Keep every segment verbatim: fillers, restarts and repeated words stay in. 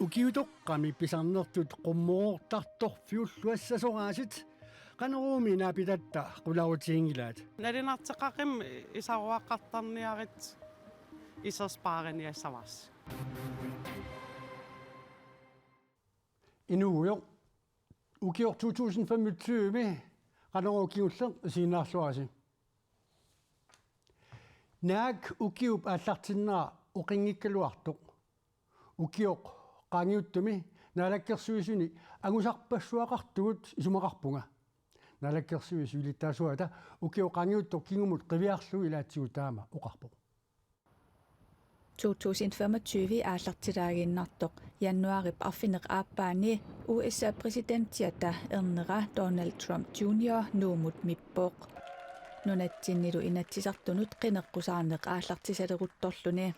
Ukiutoqqami pisarnertut qummoroortartorfiulluassasoraasiit, qanorooq naapitatta qularutiginngilaat. Nalinarteqaqimmat isaruaqqartarniarit iserspaarinniassavaasi. Inuugujoq, ukioq to tusind femogtyve qanorooq kingulleq isiginnaarluarisi. Naak ukiup aallartinnera oqinngikkaluartoq? Ukioq qaangiuttumi Naalakkersuisuni angusarpassuaqartugut isumaqarpunga. Naalakkersuisut siulittaasuata ukioq qaangiuttoq kingumut qiviarlugu ilaatigut taama oqarpoq. To tusind femogtyve aallartilaaginnartoq januaarip arfineq-aappaani U S A-p præsidentiata ernera Donald Trump Junior Nuummut mippoq. Nunatsinnilu Inatsisartunut qineqqusaarneq aallartisaleruttorluni.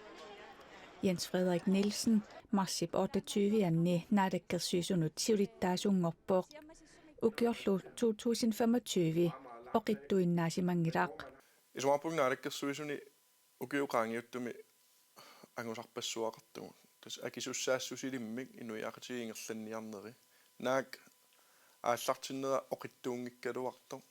Jens Frederik Nielsen marsip otteogtyve-anni Naalakkersuisunut siulittaasunngorpoq. Ukiorlu to tusind femogtyve oqittuinnaassimanngilaq. Isumaqarpunga Naalakkersuisuni ukioq qaangiuttumi angusarpassuaqartugut. Tassa akisussaassusilimmik inuiaqatigiit ingerlanniarneri. Naak aallartinnera oqittuunngikkaluartoq?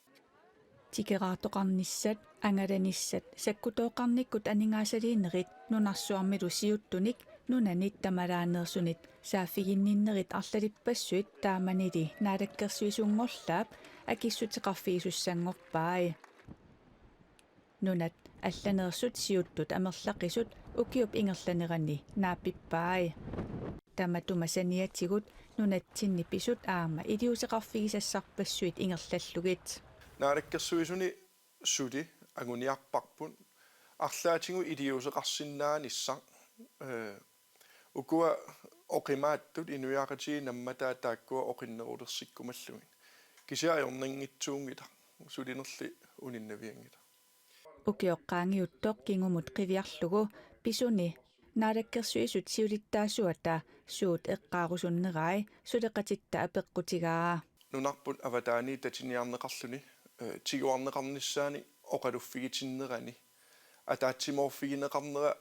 Tikeraartoqarnissat, angalanissat, sakkutooqarnikkut aningaasaliinerit nunarsuarmilu siuttunik nunanit tamalaaneersunit saaffiginninnerit arlalippassuit taamanili Naalakkersuisunngorlaap akissuteqarfigisussanngorpai. Nunat allaneersut siuttut amerlaqisut ukiup ingerlanerani naapippai. Tamatuma saniatigut nunatsinni pisut aamma iliuuseqarfigisassarpassuit ingerlallugit. Naalakkersuisuni suli anguniarparput arlaatigut iliuuseqarsinnaanissaq, ee, ukua oqimaattut inuiaqatigiit nammataat taakkua oqinnerulersikkumallugit. Kisianni ajornanngitsuunngilaq, sulinerli uninnavianngilaq. Ukioq qaangiuttoq kingumut qiviarlugu pisuni Naalakkersuisut siulittaasuata suut eqqaarusunnerai suleqatitta apeqqutigaa. Nunarput avataaniit tatiniarneqarluni, ee, tiguarneqarnissaani oqaluffigitinnerani ataatsimoorfigineqarnera,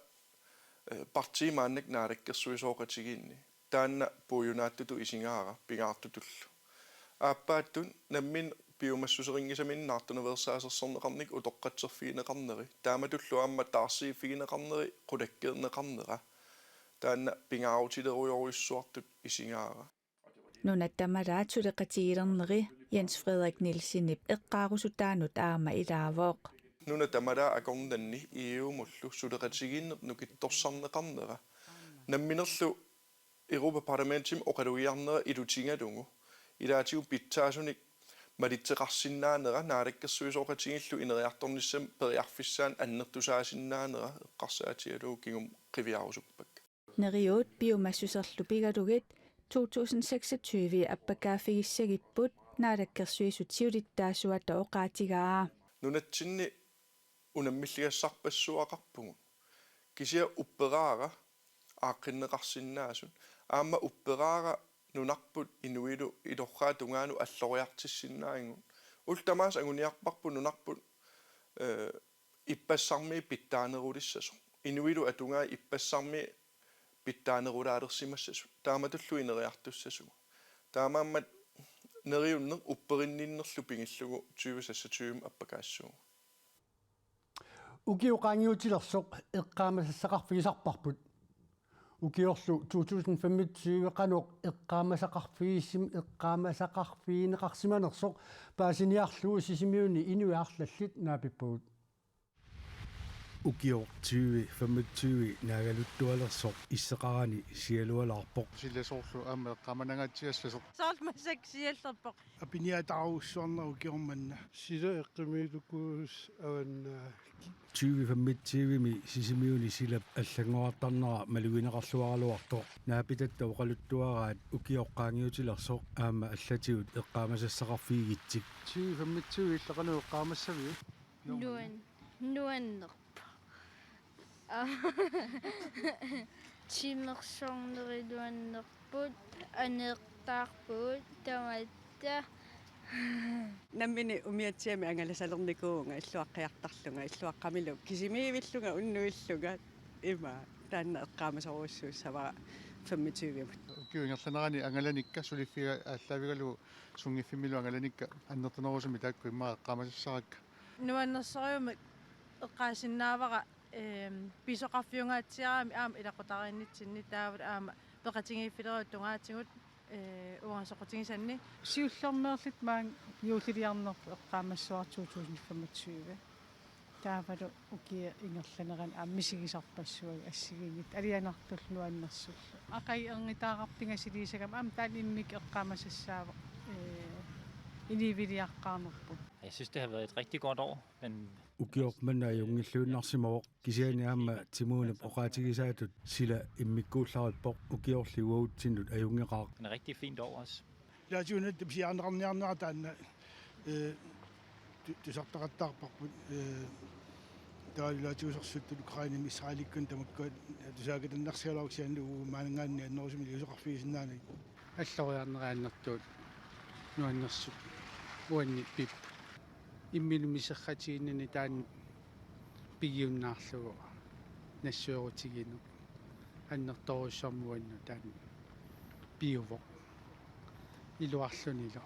ee, partii maannakkut naalakkersuisooqatigiinni. Taanna puigunaatsutut isigaara pingaartutullu. Aappaattut nammineq piumassuserinngisaminnik naartunaveersaasersorneqarnikkut utoqqatserfigineqarneri. Taamatullu aamma taarsiiffigineqarneri qulakkeerneqarnera. Taanna pingaarutilerujorujussuartut isigaara. Nunat tamalaat suleqatigilerneri Jens Frederik Nielsenip eqqaarusutaanut aamma ilaavoq. Nunat tamalaat akornanni E U-mullu suleqatigiinneq nukittorsarneqarnera. Namminerlu Europa-Parlamentimi oqalugiarnera ilutigalugu ilaatigut pitsaasunik malitseqarsinnaanera naalakkersuisooqatigiillu ineriartornissamut periarfissaanut annertusaasinnaanera eqqarsaatigalugu kingumut qiviarusuppakka. Neriuut piumassuserlu pigalugit to tusind seksogtyve appakaaffigissagipput Naalakkersuisut siulittaasuata oqaatigaa. Nunatsinni unammilligassarpassuaqarpugut. Kisianni upperaara aaqqinneqarsinnaasut. Aamma upperaara nunarput inuilu ilorraap tungaanut alloriartissinnaagigut. Ullut tamaasa anguniarparput nunarput, ee, ippassarmii pitsaanerulissasoq. Inuilu atugaat ippassarmii pitsaanerulaalersimassasut. Taamatullu ineriartussasugut. Taamaammat neriunneq upperinninnerlu pigillugu tyve seksogtyve appakaassuugut. Ukioq qaangiutilersoq eqqaamasassaqarfigisarparput. Ukiorlu to tusind femogtyve qanoq eqqaamasaqarfigisim-, eqqaamasaqarfigineqarsimanersoq paasiniarlugu Sisimiuni inuit arlallit naapippagut. Ukioq tyve femogtyve naagaluttualersoq isseqarani sialualaarpoq. Silasoorlu aamma eqqaamanangaatsiassasoq. Soorlu massakkut siallerpoq. Apiniataarujussuarnera ukioq manna. Sila eqqumiilukuus avannaak. Tyve femogtyve-mi Sisimiuni silap allanngorartarnera malugineqarluaraluartoq. Naapitatta oqaluttuaraat ukioq qaangiutilersoq aamma allatigut eqqaamasassaqarfigigitsik. Tyve femogtyve illit qanoq eqqaamassaviuk? Nuan-, nuannerpoq. Timersorneri nuannerput, aneertaarpugut tamatta. Nammineq umiatsiami angalasalernikuuvunga illuaqqiartarlunga, illuaqqamilu kisimiivillunga unnuillunga, ima taanna eqqaamasorujussuussavara. femogtyve. Ukiup ingerlanerani angalanikka suliffiga aallaavigalugu sunngiffimmilu angalanikka annertunerusumik taakku immaqa eqqaamasassaarakka. Nuannersorujussuarmik eqqaasinnaavara, ehm, pisoqarfiungaatsiarami aamma ilaqutariinnitsinni taavalu aamma peqatigiiffileruit tungaatigut, eh, uanga soqutigisanni. Siullermeerluta maanga juulliliarnerput eqqaamassavarput to tusind femogtyve. Taavalu ukiup ingerlanerani aamma misigisarpassuagut assigiinngitsut alianartullu nuannersullu. Aqagu erngitaaqqat pingasiliisagami aamma taanna immikkut eqqaamasassaavoq, eh, inuuiliaqqaarnerput. Jeg synes, det har været et rigtig godt år, men Ukioq manna ajunngilluinnarsimavoq, kisianni aamma Timunip oqaatigisaatut sila immikkuullarippoq, ukiorli uagutsinnut ajunngeqaaq. En rigtig fint år også. Ilaatigut nunatta pisiarineqarniarnera taanna, eh, tu-, tusartaqattaarparput, eh, taava ilaatigut sorsuttut Ukrainemi Israelikkunni tamakkua tusaagitannersigaluarput kisianni uagut maanngaanniit annerusumik iliuuseqarfigisinnaanagit. Alloriarnerit annertuut nuannersut uannit pipput. Imminut miserratigiinnani taanna pigiunnaarlugu nassuerutigineq annertoorujussuarmik uannut taanna piuvoq iluarlunilu.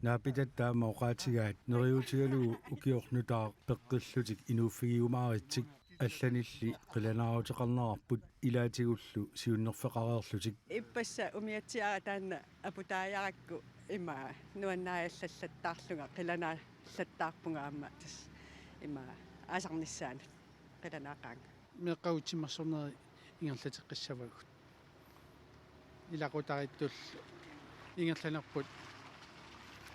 Naapitatta aamma oqaatigaat neriuutigalugu ukioq nutaaq peqqillutik inuuffigiumaaritsik, allanilli qilanaaruteqarnerarput ilaatigullu siunnerfeqareerlutik. Ippassaq umiatsiara taanna aputaajarakku ima nuannaajallattaarlunga, qilanaallattaarpunga aamma tassa ima aasarnissaanut qilanaaqaanga. Meeqqagut timersornerit ingerlateqqissavagut. Ilaqutariittullu ingerlanerput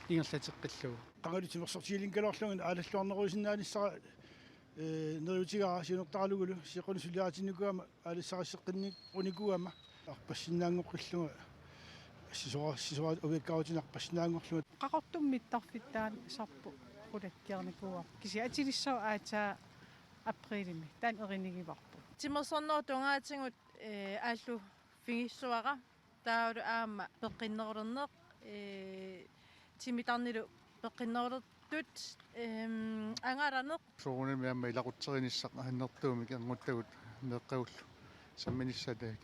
ingerlateqqillugu. Qangali timersortigilinngikkaluarlunga aalalluarnerusinnaanissara, eh, neriuutigaara siunertaralugulu, siqunut suliaritinnikuugama, aalissarisseqqinnik-, -unikuugama. Arpassinnaanngoqqillunga, assisora-, assisora-, uiakkaarutinik arpassinnaanngorlunga. Qaqortumut mittarfittaani sarput qulakkeernikuuarput. Kisianni atilissavarput aatsaat aprilimi. Taanna erinigivarput. Timersornerup tungaatigut, eh, aalluffigissuara. Taavalu aamma peqqinnerulerneq, eh, timitarnilu peqqinnerulertut, ehm, angalaneq. Soorunami aamma ilaqutteriinissaq annertuumik ernguttagut meeqqagullu samminissaat, eh,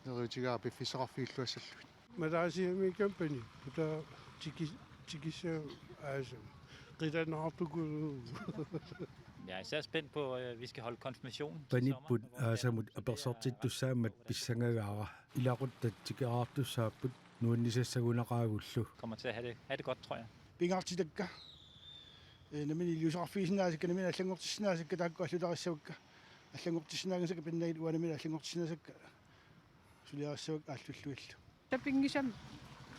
neriuutigaara piffissaqarfigilluassallugit. Malaysiami kampani, puta tiki-, tikissaaq aasaq. Qilanaartuku. Jeg er især spændt på, øh, vi skal holde konfirmation til sommer. Panipput aasamut apersortittussaammat pissangagaara. Ilaquttat tikeraartussaapput nuannisassagunaqaagullu. Kommer til at have det, have det godt, tror jeg. Pingaartitakka. Eh, nammineq iliuuseqarfigisinnaasakka, nammineq allanngortissinnaasakka, taakku allutarissavakka. Allanngortissinnaangasakka pinnagit uanga nammineq allanngortissinnaasakka. Suliarissavakka aallulluillu. Tapinngisamik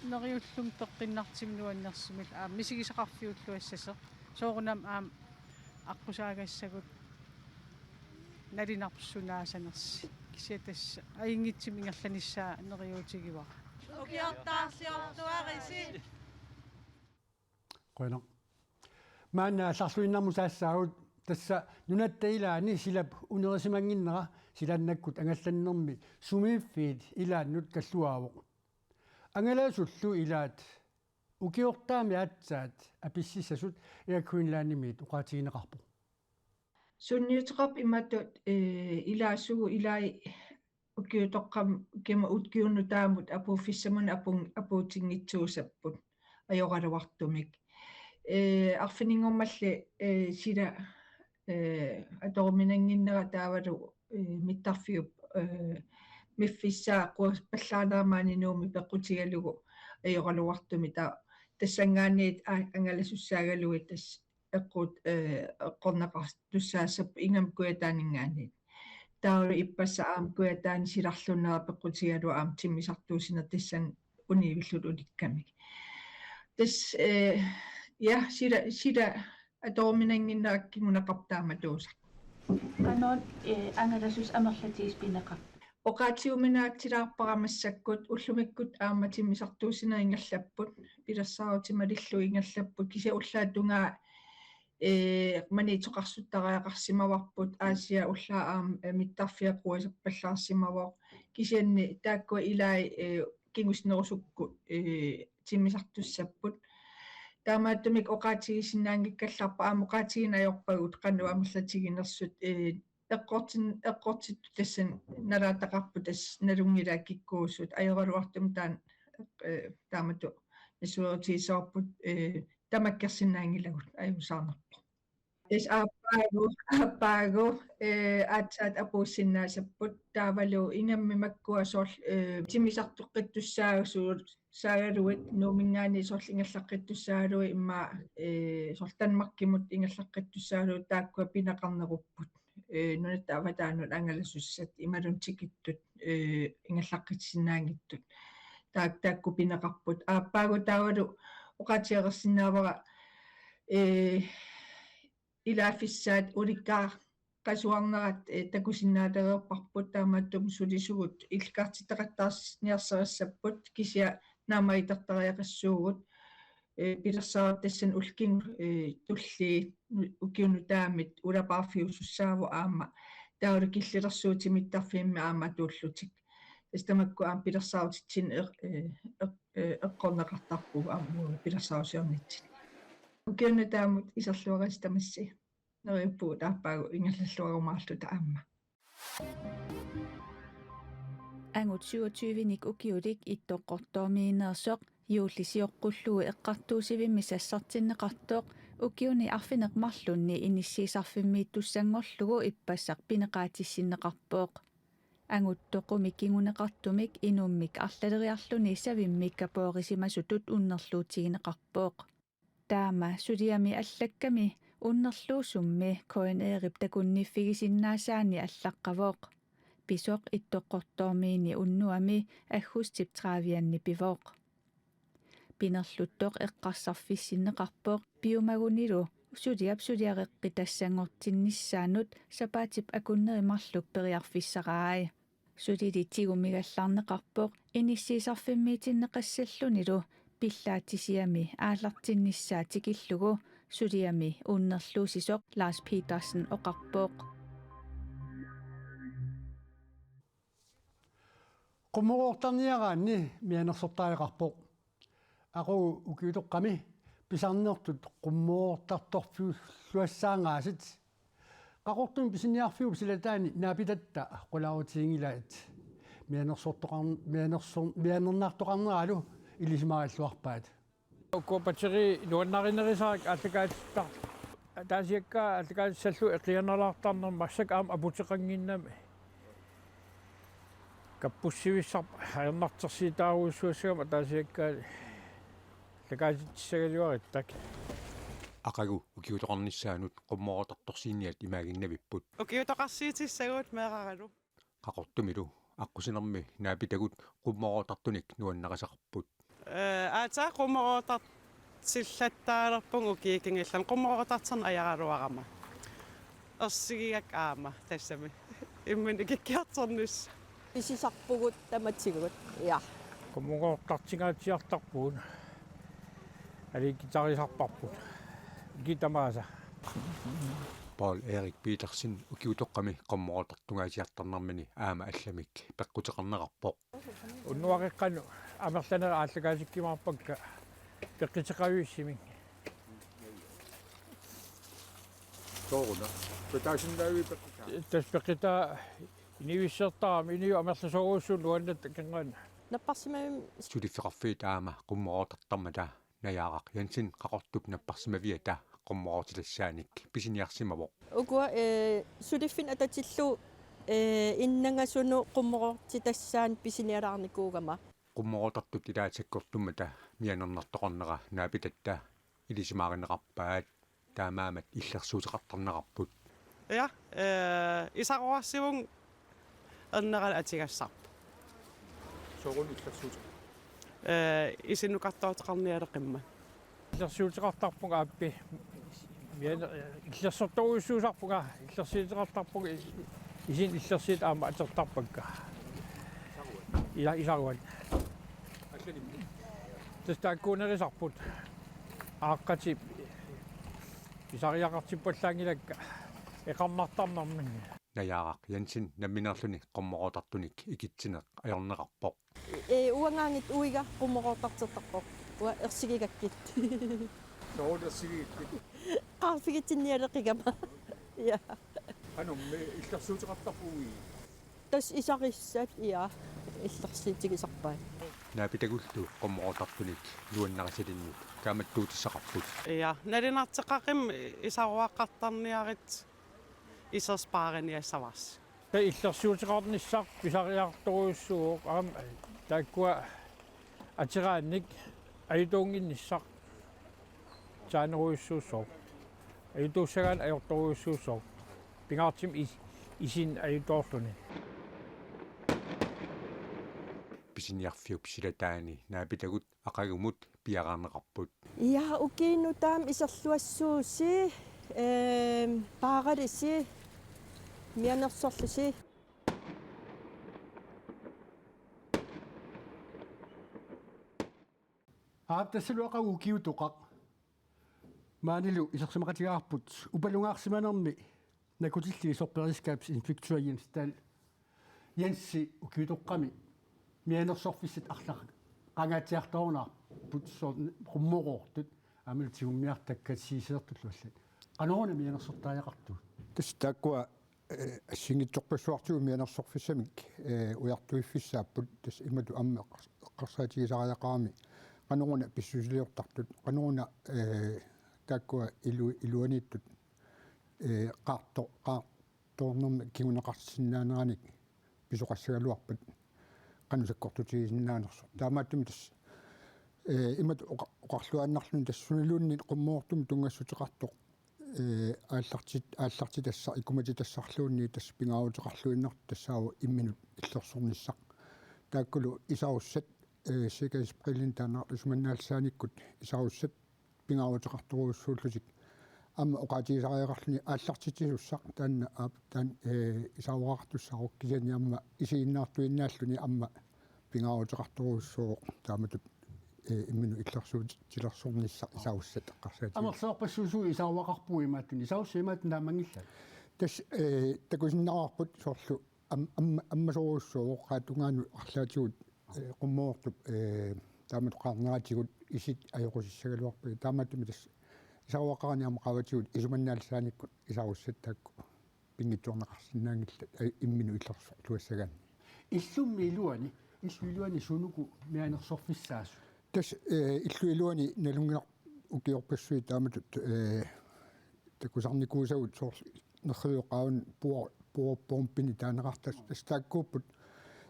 neriullunga peqqinnartumik nuannersumillu aamma misigisaqarfiulluassasoq. Soorunami aamma aqqusaagassagut nalinarput sunaasanersoq. Kisianni tassa ajunngitsumik ingerlanissaa neriuutigivara. Ukiortaarsiortuarisi. Qujanaq. Maanna aallarluinnarmut saassaagut, tassa nunatta ilaani silap unerisimannginnera silannakkut angallannermi sumiiffiit ilaannut kalluaavoq. Angalasullu ilaat ukiortaami aatsaat apississasut Air Greenlandimiit oqaatigineqarpoq. Sunniuteqarpoq imatut, eh, ilaasugut ilai ukiutoqqam-, kima ukiunut taamut apuuffissaminut apun-, apuutinngitsuusapput ajoraluartumik. Eh, arfininngormalli, eh, sila, eh, atoruminannginnera taavalu, eh, mittarfiup, eh, miffissaa quaspallaanaa maani Nuummi peqqutigalugu ajoraluartumik ta-, tassanngaanniit a-, angalasussaagaluit tassa eqqut, eh, eqqorneqartussaassapput ingammik Kujataaninngaanniit. Taavalu ippassaq aamma Kujataani silarlunnera peqqutigalugu aamma timmisartuussineq tassani univillutik ulikkamik. Tassa, eh, ja, sila, sila atoruminannginnera kinguneqarpoq taamatuusaq. Qanoq, eh, angalasussat amerlatigisut pineqarput? Oqaatigiuminaatilaarpara massakkut ullumikkut aamma timmisartuussineq ingerlapput, pilersaarutit malillugit ingerlapput, kisianni ullaap tungaa, eh, maniitsoqarsuttariaqarsimavarput, Aasiaat ullaaq aamma, eh, mittarfiat quasappallaarsimavoq, kisianni taakkua ilai, eh, kingusinnerusukkut, eh, timmisartussapput. Taamaattumik oqaatigisinnaanngikkallarpoq aamma oqaatigineq ajorpagut qanoq amerlatiginersut, eh, eqqortin-, eqqortittut tassani nalaataqarput, tassa nalunngilaat kikkuusugut, ajoraluartumik taanna, eh, taamatut nassuerutigissavarput, eh, tamakkersinnaanngilagut, ajuusaarnarpoq. Tassa aappaagu, aappaagu, eh, aatsaat apuussinnaasapput, taavalu ingammik makkua soorlu, eh, timmisartoqqittussaagaluit, saagaluit Nuumminngaanniit soorlu ingerlaqqittussaagaluit immaqa, eh, soorlu Danmarkimut ingerlaqqittussaagaluit taakkua pineqarnerupput. Eh, nunatta avataanut angalasussat imaluunniit tikittut, eh, ingerlaqqissinnaanngitsut. Taak-, taakku pineqarput. Aappaagu taavalu oqaatigereersinnaavara, eh, ilaaffissaat ulikkaaqasuarnerat, eh, takusinnaalereerparput, taamaattumik sulisugut ilaakartitaqattaarniarsarissapput, kisianni naammagitartariaqassuugut, eh, pilersaarutit tassani ullumikkut, eh, tulliit nu-, ukiuni nutaami ulapaarfiusussaavoq aamma, taavalu killilersuutit mittarfimmit aamma atuullutik. Tassa tamakku aamma pilersaarutitsinnut eq-, eh, eq-, eh, eqqorneqartarpugut aamma pilersaarusiornitsinni. Ukiuni nutaamut iserluarisi tamassi. Neriuppugut aappaagu ingerlalluarumaarluta aamma. Angut syvogtyvenik ukiulik Ittoqqortoormiinneersoq, juulli sioqqullugu eqqartuussivimmi sassartinneqartoq, ukiuni arfineq-marlunni inissiisarfimmiittussanngorlugu ippassaq pineqaatissinneqarpoq. Angut toqumik kinguneqartumik inummik arlaleriarluni savimmik kapoorisimasutut unnerluutigineqarpoq. Taama suliami allakkami unnerluusummi K N R-ip takunniffigisinnaasaani allaqqavoq. Pisoq Ittoqqortoormiini unnuami aggustip tredivianni pivoq. Pinerluttoq eqqarsarfissinneqarpoq piumagunilu suliap suliareqqitassanngortinnissaanut sapaatip akunneri marluk periarfissarai. Sulili tigumigallarneqarpoq inissiisarfimmiitinneqassallunilu pillaatisiami aallartinnissaa tikillugu, suliami unnerluusisoq Lars Petersen oqarpoq. Qummoroortarniaraanni mianersortariaqarpoq. Aqagu ukiutoqqami pisarnertut qummoroortartorfiulluassaanngaasit. Qaqortumi pisiniarfiup silataani naapitatta qularuutiginngilaat. Mianersortoqar-, mianersor-, mianernartoqarneralu ilisimarilluarpaat. Ukua batteriit nuannarinerisarakkit aallakaatittar-, ataasiakkaat aallakaatissallugu eqianalaartarnermi massakkut aamma aputeqannginnami. Kappussivissarput ajornartorsiutaarujussuassagami ataasiakkaat aallakaatitsissagaluarittak. Aqagu ukiutoqarnissaanut qummoroortartorsiinniat imaaginnavipput. Ukiutoqarsiutissagut meeraralu. Qaqortumilu aqqusinermi naapitagut qummoroortartunik nuannarisaqarput. Eh, aatsaat qummoroortartillattaalerpunga ukiut kingullerni, qummoroortarterneq ajaraluarama. Ersigigakku aamma tassami. Imminut ikikkiartornissaq. Pisisarpugut tamatigut. Ja. Qummoroortartingaatsiartarpugut. Aliikkutarisarparput. Ikit tamaasa. Poul Erik Petersen ukiutoqqami qummoroortartungaasiartarnermini aamma allamik peqquteqarnerarpoq. Unnuaqeqqanut amerlanerit aallakaatikkumaarpakka peqquteqavissummik. Sooruna? Peqataasinnaavit peqqutaa? Tassa peqqutaa inuussertarami, inuit amerlasoorujussuit nuannatta kinguaana. Napparsimavimmi. Suliffeqarfiit aamma qummoroortartarmata Najaaraq Jensen Qaqortup napparsimaviata qummoroortitassaanik pisiniarsimavoq. Ukua, eh, suliffinni atatillugu, eh, innangasunut qummoroortitassaanik pisinialaarnikuugama. Qummoroortartut ilaat sakkortummata mianernartoqarnera naapitatta ilisimaarineqarpaat, taamaammat illersuuteqartarnerarput. Ja, eh, isaruarsivunga erneralu atugassarput. Soorunami illersuuteq? Eh, isinnukartoortoqarnialeqimmat. Illersuuteqartarpunga aappi. Mian-, illersortorujussuusarpunga, illersuuteqartarpunga i-, isinut illersuut aamma atortarpakka. Ila isaruat. Allalimmi? Tassa taakkuunerisarput. Aaqqatit pisariaqartippallaanngilakka eqarnartarnermik. Najaaraq Jensen nammineerluni qummoroortartunik ikitsineq ajorneqarpoq. Eh, uangaanngitsoq uiga qummoroortartertarpoq. Uanga ersigigakkit. Soorlu ersigigakkit? Qaarfigitsinnialeqigama. Ja. Qanummi illersuuteqartarpugut. Tassa isarissat, ja, illersuutigisarpaat. Naapitagullu qummoortartunik nuannarisalinnut kaammattuutissaqarput. Ja, nalinarteqaqim isaruaqqartarniarit iserspaarini assavarsi. Illersuuteqarnissaq pisariartorujussuuvoq aamma taakkua ateraannik ajutuunnginnissaq saanerujussuussooq. Ajutuussagaanni ajortorujussuussooq. Pingaartumik is-, isin ajutoorluni. Pisiniarfiup silataani naapitagut aqagumut piareerneqarput. Ja, ukiinut taama iserluassuusi, ehm, paaralisi, mianersorlusi. Aap, tassalu aqagu ukiutoqaq. Maanilu isersimaqatigaarput upalungaarsimanermi nakutillit sorperisskabsinspektør Jens Dahl. Jensi, ukiutoqqami mianersorfissat arlaqangaatsiartorunaarput, soorlu qummoortut aammalu tigummiartakkat siisseertullu allat. Qanoruna mianersortariaqartugut? Tassa taakkua, eh, assigiinngitsorpassuartigut mianersorfissamik, eh, ujartuiffissaapput, tassa imatut aamma eqqars-, eqqarsaatigisariaqarami qanoruna pissusiliortartut, qanoruna, eh, taakkua ilu-, iluaniittut, eh, qaarto-, qaartoornermik kinguneqarsinnaaneranik pisoqassagaluarpat qanoq sakkortutigisinnaanersoq. Taamaattumik tassa, eh, imatut oqa-, oqarluinnarluni tassa sunaluunniit qummoortumik tunngassuteqartoq, eh, aallartit-, aallartitassaq, ikumatitassarluunniit tassa pingaaruteqarluinnartoq tassaavoq imminut illersornissaq. Taakkulu isarussat, eh, sikkerhedsbrillinik taanna isumannaallisaanikkut isarussat pingaaruteqartorujussuullutik. Aamma oqaatigisariaqarluni aallartitsisussaq taanna aap-, taanna, eh, isaruaqartussaavoq, kisianni aamma isiginnaartuinnaalluni aamma pingaaruteqartorujussuuvoq taamatut, eh, imminut illersuutilersornissaq isarussat eqqarsaatigalugu. Amerlasoorpassuit suut isaruaqarpugut imaattunik? Isarussat imaattunik taamanngilaat? Tassa, eh, takusinnaavarput soorlu am-, am-, ammasorujussuuvoq, qaa tungaanut arlaatigut, eh, qummoortup, eh, taamatut qaarneratigut isit ajoqusissagaluarpakka. Taamaattumik tassa isaruaqarani aamma qaavatigut isumannaallisaanikkut isarussat taakku pinngitsoorneqarsinnaanngillat, eh, imminut illersorluassagaanni. Illummi iluani, illup iluani sunuku mianersorfissaasut? Tassa, eh, illup iluani nalunngilar-, ukiorpassuit taamatut, eh, takusarnikuusagut soorlu nerriviup qaavani power-, powerpumpini taaneqartut, tassa taakkuupput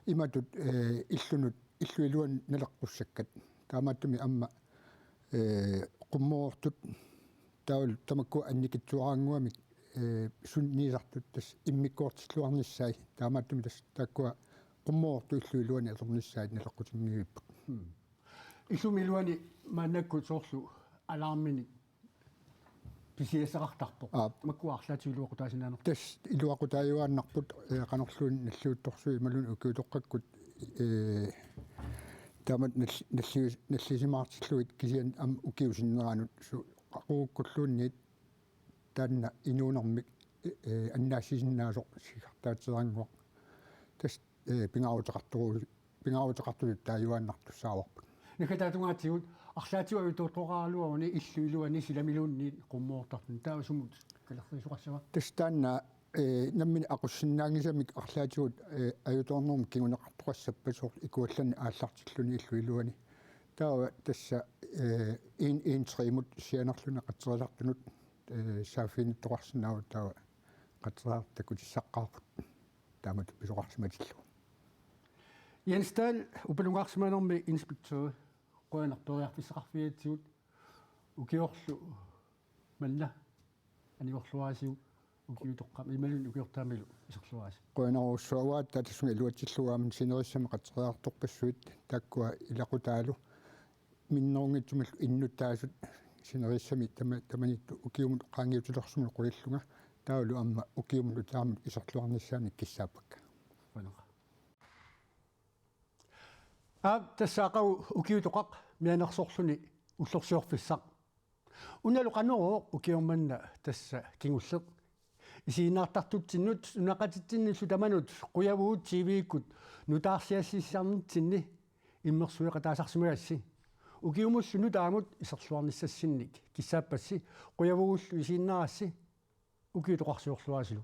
imatut, eh, illunut, illup iluani naleqqussakkat. Taamaattumik aamma, eh, qummoortut taavalu tamakkua annikitsuaraannguamik, eh, sunniisartut tassa immikkoortilluarnissaat. Taamaattumik tassa taakkua qummoortut illup iluani atornissaat naleqqutinngivipput. Hmm. Illumi iluani maannakkut soorlu alarminik pisiassaqartarpoq. Aap. Makkua arlaatigut iluaqutaasinnaanerput? Tassa iluaqutaajuaannarput, eh, qanorluunniit nalliuttorsuit imaluunniit ukiutoqqakkut, eh, taamatut nall-, nalli-, nallisimaartillugit, kisianni aamma ukiup sinneranut su-, qaqugukkulluunniit taanna inuunermik, eh, eh, annaassisinnaasoq sigartaatseraannguaq. Tassa, eh, pingaaruteqartoru-, pingaaruteqartutut taajuaannartussaavarput. Naggataatungaatigut arlaatigut ajutoortoqaraluaruni illup iluani silamiluunniit qummoortartuni. Taava sumut kalerriisoqassava? Tassa taanna, eh, nammineq aqussinnaanngisamik arlaatigut, eh, ajutoornermut kinguneqartoqassappat soorlu ikuallanneq aallartilluni illup iluani. Taava tassa, eh, en, en tre-mut sianerluni qatserisartunut, eh, saaffiginnittoqarsinnaavoq, taava qatserisartut takkutissaqqaarput taamatut pisoqarsimatillugu. Jens Dahl, upalungaarsimanermi inspektør, qujanaq periarfissaqarfigigatsigut, ukiorlu manna aniorluarisiuk ukiutoqqami imaluunniit ukiortaamilu iserluarisi. Qujanarujussuaq, uanga tassunga iluatsillugu aamma sinerissami qatserisartorpassuit taakkua ilaqutaalu minnerunngitsumillu innuttaasut sinerissami tama-, tamaniittut ukiumut qaangiutilersumut qujillunga, taavalu aamma ukiumut nutaamut iserluarnissaanik kissaappakka. Qujanaq. Aap, tassa aqagu ukiutoqaq mianersorluni ullorsiorfissaq. Unalu Qanorooq ukioq manna tassa kingulleq. Isiginnaartartutsinnut nunaqqatitsinnullu tamanut qujavugut T V-kkut nutaarsiassisarnitsinni immersueqataasarsimagassi. Ukiumullu nutaamut iserluarnissassinnik kissaappassi, qujavugullu isiginnaarassi, ukiutoqarsiorluarisilu.